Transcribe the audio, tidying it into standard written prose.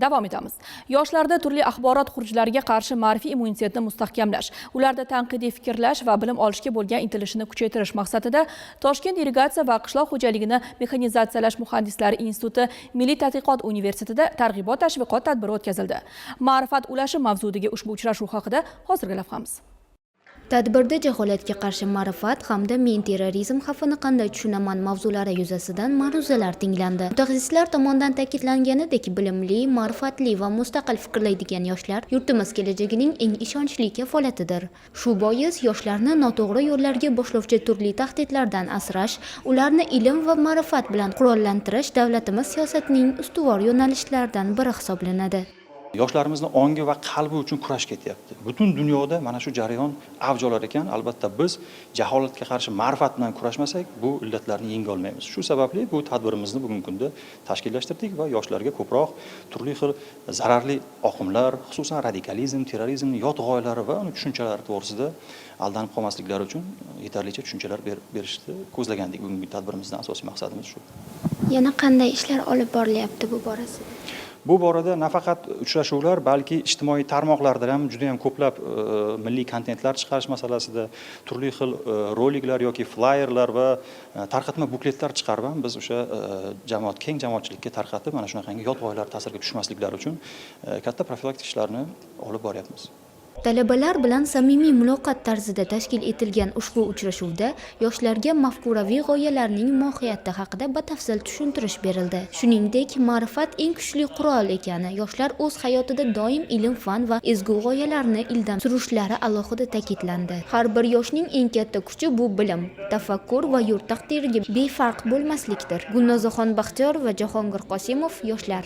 Davom etamiz. Yoshlarda turli axborot xurujlariga qarshi ma'rifiy immunitetni mustahkamlash, ularda tanqidiy fikrlash va bilim olishga bo'lgan intilishini kuchaytirish maqsadida Toshkent irrigatsiya va qishloq xo'jaligini mexanizatsiyalash muhandislari instituti Milliy tadqiqot universitetida targ'ibot tashviqot tadbiri o'tkazildi. Ma'rifat ulashi mavzuidagi ushbu uchrashuv haqida hozirgi lavhamiz. Tadbirda jaholatga qarshi ma'rifat hamda men terrorizm xavfini qanday tushunaman mavzulari yuzasidan ma'ruzalar tinglandi. Mutaxassislar tomonidan ta'kidlanganidek, bilimli, ma'rifatli va mustaqil fikrlaydigan yoshlar yurtimiz kelajagining eng ishonchli kafolatidir. Shu bois yoshlarni noto'g'ri yo'llarga boshlovchi turli tahdidlardan asrash, ularni ilm va ma'rifat bilan qurollantirish davlatimiz siyosatining ustuvor yo'nalishlaridan biri hisoblanadi. Yoshlarimizni ongi va qalbi uchun kurash ketyapti. Butun dunyoda mana shu jarayon avj olar ekan, albatta, biz jaholatga qarshi ma'rifat bilan kurashmasak, bu illatlarni yenga olmaymiz. Shu sababli bu tadbirimizni bugungi kunda tashkillashtirdik va yoshlarga ko'proq turli xil zararli oqimlar, xususan radikalizm, terrorizmni yot g'oyalari va uni tushunchalari to'g'risida aldanib qolmasliklari uchun yetarlicha tushunchalar berishni ko'zlagandik. Bugungi tadbirimizdan asosiy maqsadimiz shu. Yana qanday ishlar olib borilyapti bu borasida? Bu borada nafaqat uchrashuvlar, balki ijtimoiy tarmoqlarda ham juda yam ko'plab milliy kontentlar chiqarish masalasida turli xil roliklar yoki flayerlar va tarqatma bukletlar chiqarib ham biz o'sha jamoat, keng jamoatchilikka tarqatib, mana shunaqangi yot g'oyalar ta'siriga tushmasliklari uchun katta profilaktik ishlarni olib boryapmiz. Talabalar bilan samimiy muloqot tarzida tashkil etilgan ushbu uchrashuvda yoshlarga mafkuraviy g'oyalarning mohiyati haqida batafsil tushuntirish berildi. Shuningdek, ma'rifat eng kuchli qurol ekani, yoshlar o'z hayotida doim ilm-fan va ezgu g'oyalarni ildam surishlari alohida ta'kidlandi. Har bir yoshning eng katta kuchi bu bilim, tafakkur va yurt taqdiriga befarq bo'lmaslikdir. Gulnozaxon Baxtiyor va Jahongir Qosimov, Yoshlar.